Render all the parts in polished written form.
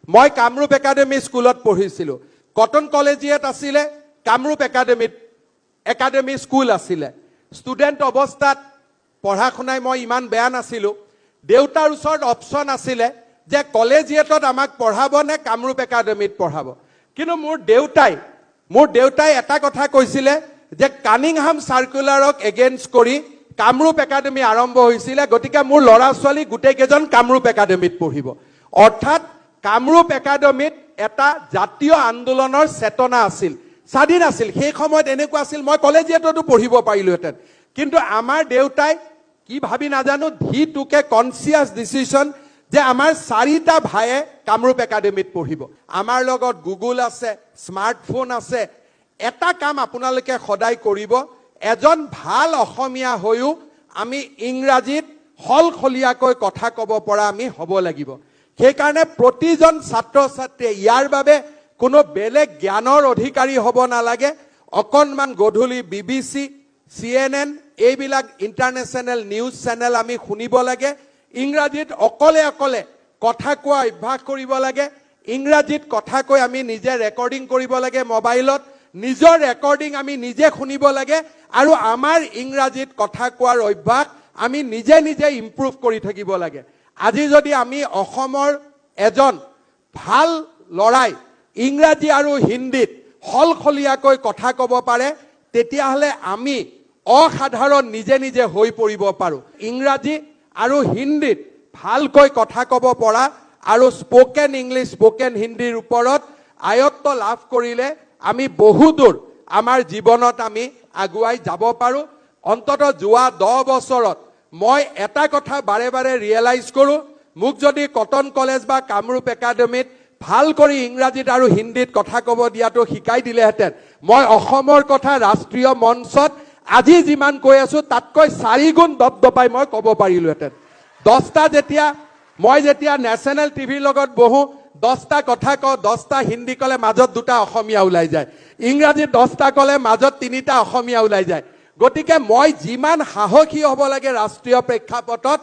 মই কামৰূপ একাডেমী স্কুলত পঢ়িছিলোঁ। কটন কলেজিয়েট আছিলে, কামৰূপ একাডেমী স্কুল আছিলে। ষ্টুডেণ্ট অৱস্থাত পঢ়া শুনাই মই ইমান বেয়া নাছিলোঁ। দেউতাৰ ওচৰত অপশ্যন আছিলে যে কলেজিয়েটত আমাক পঢ়াব নে কামৰূপ একাডেমীত পঢ়াব। কিন্তু মোৰ দেউতাই এটা কথা কৈছিলে যে কানিংহাম চাৰ্কুলাৰক এগেইনষ্ট কৰি কামৰূপ একাডেমী আৰম্ভ হৈছিলে, গতিকে মোৰ ল'ৰা ছোৱালী গোটেইকেইজন কামৰূপ একাডেমীত পঢ়িব। অৰ্থাৎ কামৰূপ একাডেমীত এটা জাতীয় আন্দোলনৰ চেতনা আছিল, স্বাধীন আছিল। সেই সময়ত এনেকুৱা আছিল, মই কলেজিয়েটতো পঢ়িব পাৰিলোহেঁতেন, কিন্তু আমাৰ দেউতাই কি ভাবি নাজানো, he took a conscious decision যে আমাৰ চাৰিটা ভায়ে কামৰূপ একাডেমীত পঢ়িব। আমাৰ লগত গুগল আছে, স্মাৰ্টফোন আছে। এটা কাম আপোনালোকে সদায় কৰিব, এজন ভাল অসমীয়া হৈও আমি ইংৰাজীত সলসলীয়াকৈ কথা ক'ব পৰা আমি হ'ব লাগিব। সেইকাৰণে প্ৰতিজন ছাত্ৰ ছাত্ৰীয়ে ইয়াৰ বাবে কোনো বেলেগ জ্ঞানৰ অধিকাৰী হ'ব নালাগে। অকণমান গধূলি বিবিচি, চিএনএন, এইবিলাক ইণ্টাৰনেশ্যনেল নিউজ চেনেল আমি শুনিব লাগে। ইংৰাজীত অকলে অকলে কথা কোৱা অভ্যাস কৰিব লাগে। ইংৰাজীত কথা কৈ আমি নিজে ৰেকৰ্ডিং কৰিব লাগে মোবাইলত। নিজৰ ৰেকৰ্ডিং আমি নিজে শুনিব লাগে আৰু আমাৰ ইংৰাজীত কথা কোৱাৰ অভ্যাস আমি নিজে নিজে ইম্প্ৰুভ কৰি থাকিব লাগে। আজি যদি আমি অসমৰ এজন ভাল ল'ৰাই ইংৰাজী আৰু হিন্দীত সলসলীয়াকৈ কথা ক'ব পাৰে, তেতিয়াহ'লে আমি অসাধাৰণ নিজে নিজে হৈ পৰিব পাৰোঁ। ইংৰাজী আৰু হিন্দীত ভালকৈ কথা ক'ব পৰা আৰু স্পকেন ইংলিছ, স্পকেন হিন্দীৰ ওপৰত আয়ত্ব লাভ কৰিলে আমি বহুদূৰ আমাৰ জীৱনত আমি আগুৱাই যাব পাৰোঁ। অন্ততঃ যোৱা 10 বছৰত মই এটা কথা বাৰে বাৰে ৰিয়েলাইজ কৰোঁ, মোক যদি কটন কলেজ বা কামৰূপ একাডেমীত ভাল কৰি ইংৰাজীত আৰু হিন্দীত কথা ক'ব দিয়াটো শিকাই দিলেহেঁতেন, মই অসমৰ কথা ৰাষ্ট্ৰীয় মঞ্চত আজি যিমান কৈ আছো, তাতকৈ চাৰিগুণ দপদপাই মই ক'ব পাৰিলোহেঁতেন। দহটা যেতিয়া মই যেতিয়া নেশ্যনেল টিভিৰ লগত বহোঁ, 10টা কথা কওঁ, 10টা হিন্দী ক'লে মাজত দুটা অসমীয়া ওলাই যায়। ইংৰাজীত 10টা ক'লে মাজত তিনিটা অসমীয়া ওলাই যায়। গতিকে মই যিমান সাহসী হ'ব লাগে ৰাষ্ট্ৰীয় প্ৰেক্ষাপটত,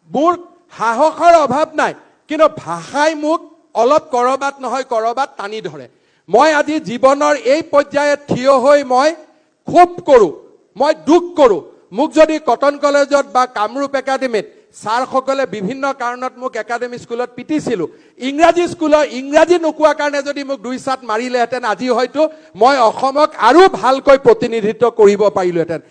মোৰ সাহসৰ অভাৱ নাই, কিন্তু ভাষাই মোক অলপ কৰবাত নহয় কৰবাত টানি ধৰে। মই আজি জীৱনৰ এই পৰ্যায়ত থিয় হৈ মই ক্ষোভ কৰোঁ, মই দুখ কৰোঁ। মোক যদি কটন কলেজত বা কামৰূপ একাডেমীত ছাৰসকলে বিভিন্ন কাৰণত মোক একাডেমী স্কুলত পিটিছিলোঁ, ইংৰাজী স্কুলৰ ইংৰাজী নোকোৱা কাৰণে যদি মোক দুই চাট মাৰিলেহেঁতেন, আজি হয়তো মই অসমক আৰু ভালকৈ প্ৰতিনিধিত্ব কৰিব পাৰিলোহেঁতেন।